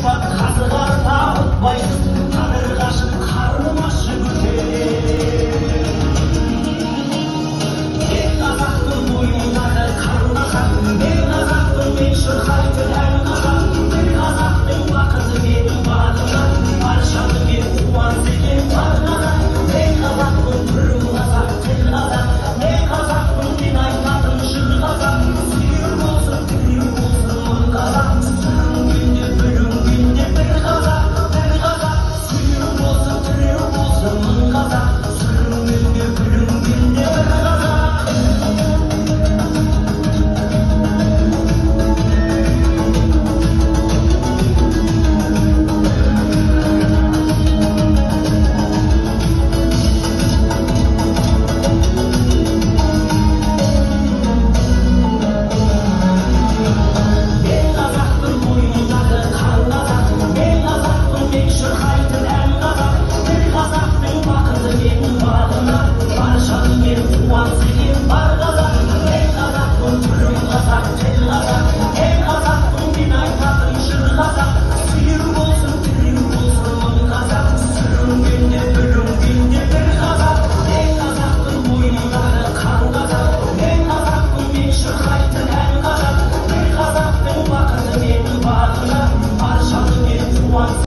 Шұбат қазы қарта ұтпайсыз, қадір қашып қарным ашып өтер. Мен қазақтың мойнындағы қан қазақ, мен қазақпын, мен шырқайтын ән қазақ. Бір қазақтың бақыты менің бағымда, баршанымен қуанса екен бар қазақ. Мен қазақпын, түрім қазақ, тіл қазақ, мен қазақпын, мен айтатын жыр қазақ. Сүйір болсын, тіреу болсын мың қазақ, сүрінгенде бүлінгенде бір қазақ, бір қазақ. Сүйір болсын, тіреу болсын мың қазақ, сүрінгенде бүлінгенде бір қазақ. Мен қазақпын, мойнындағы қан қазақ, мен қазақпын, мен шырқайтын ән қазақ. Бір қазақтың бақыты менің бағымда, баршанымен қуанса